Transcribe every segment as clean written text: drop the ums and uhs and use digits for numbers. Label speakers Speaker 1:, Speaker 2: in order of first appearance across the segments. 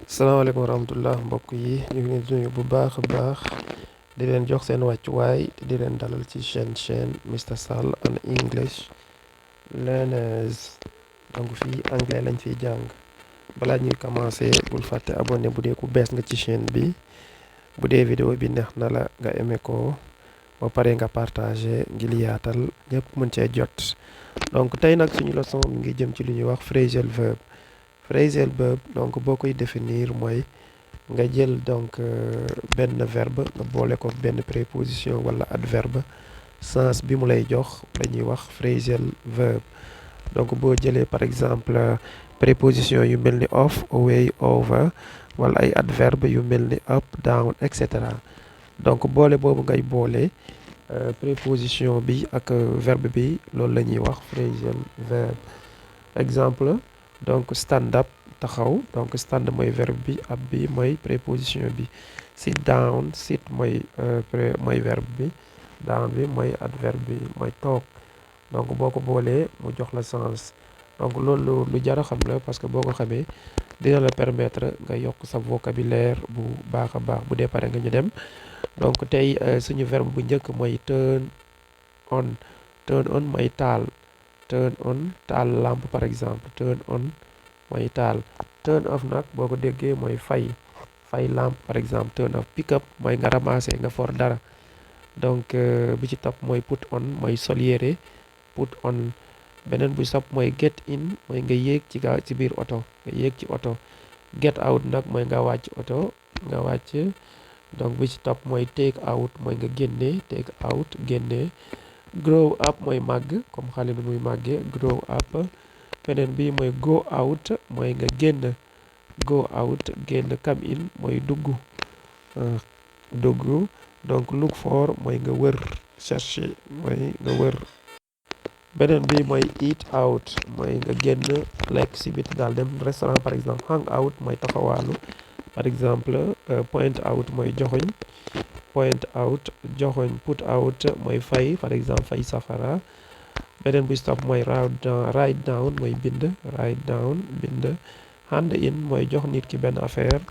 Speaker 1: salaamaaleykum wa rahmatullah mbokk yi ñu ngi leen di nuyu bu baax a baax di leen jox seen wàccuwaay di leen dalal ci chaîne Mr Sall en English learners. Donc fii anglais lañ fiy jàng. balaa ñuy commencer bul fàtte abonné bu dee ku bees nga ci chaîne bi. bu dee vidéo bi neex na la nga aimé ko ba pare nga partagé ngir yaatal ñëpp mën cee jot. donc tey nag suñu leçon mi ngi jëm ci lu ñuy wax phrasal verb. Phrasal verb donc boo koy définir mooy nga jël donc benn verbe nga boole ko benn préposition wala adverbe sens bi mu lay jox la ñuy wax phrasal verb. donc boo jëlee par exemple préposition yu mel ni off, away, over wala ay adverbe yu mel ni up, down et cetera. donc boole boobu ngay boole préposition bi ak verbe bi loolu la ñuy wax phrasal verb. exemple donc stand up taxaw, donc stand mooy verbe bi, up bi mooy préposition bi. sit down, sit mooy verbe bi, down bi mooy adverbe bi mooy toog. donc boo ko boolee mu jox la sens. donc loolu lu jar a xam la parce que boo ko xamee dina la permettre nga yokk sa vocabulaire bu baax a baax. bu dee pare nga ñu dem. donc tey suñu verbe bu njëkk mooy turn on. turn on mooy taal. turn on taal lampe par exemple. turn on mooy taal. turn off nag boo ko déggee mooy fay. fay lampe par exemple. turn off. pick up mooy nga ramasser nga for dara. donc bi ci topp mooy put on mooy sol yére. put on. beneen bu sopp mooy get in mooy nga yéeg ci biir oto nga yéeg ci oto. get out nag mooy nga wàcc oto nga wàcc. donc bi ci topp mooy take out mooy nga génne. take out génne. grow up mooy màgg comme xale nu muy màggee grow up. beneen bi mooy go out mooy nga génn. go out génn. come in mooy dugg. dugg. donc look for mooy nga wër. chercher mooy nga wër. beneen bi mooy eat out mooy nga génn lekk si biti daal dem restaurant par exemple. hang out mooy taxawaalu par exemple. point out mooy joxoñ. point out joxoñ. put out mooy fay par exemple fay safara. beneen bu stop mooy write down mooy bind. write down bind. hand in mooy jox nit ki benn affaire.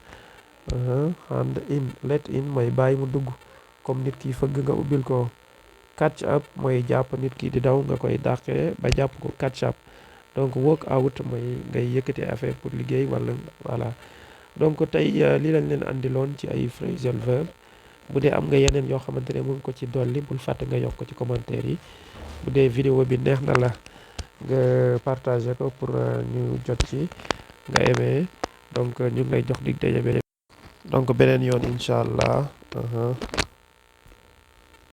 Speaker 1: hand in. let in mooy bàyyi mu dugg comme nit ki fëgg nga ubbil ko. catch up mooy jàpp nit ki di daw nga koy dàqee ba jàpp ko. catch up. donc work out mooy ngay yëkkati affaire pour liggéey wala voilà. donc tey li lañ leen andiloon ci ay phrasal verb. bu dee am nga yeneen yoo xamante ne mën ko ci dolli bul fàtte nga yokk ko ci commentaire yi. bu dee vidéo bi neex na la nga partager ko pour ñu jot ci nga aimé. donc ñu ngi lay jox dig daje beneen donc beneen yoon incha allah.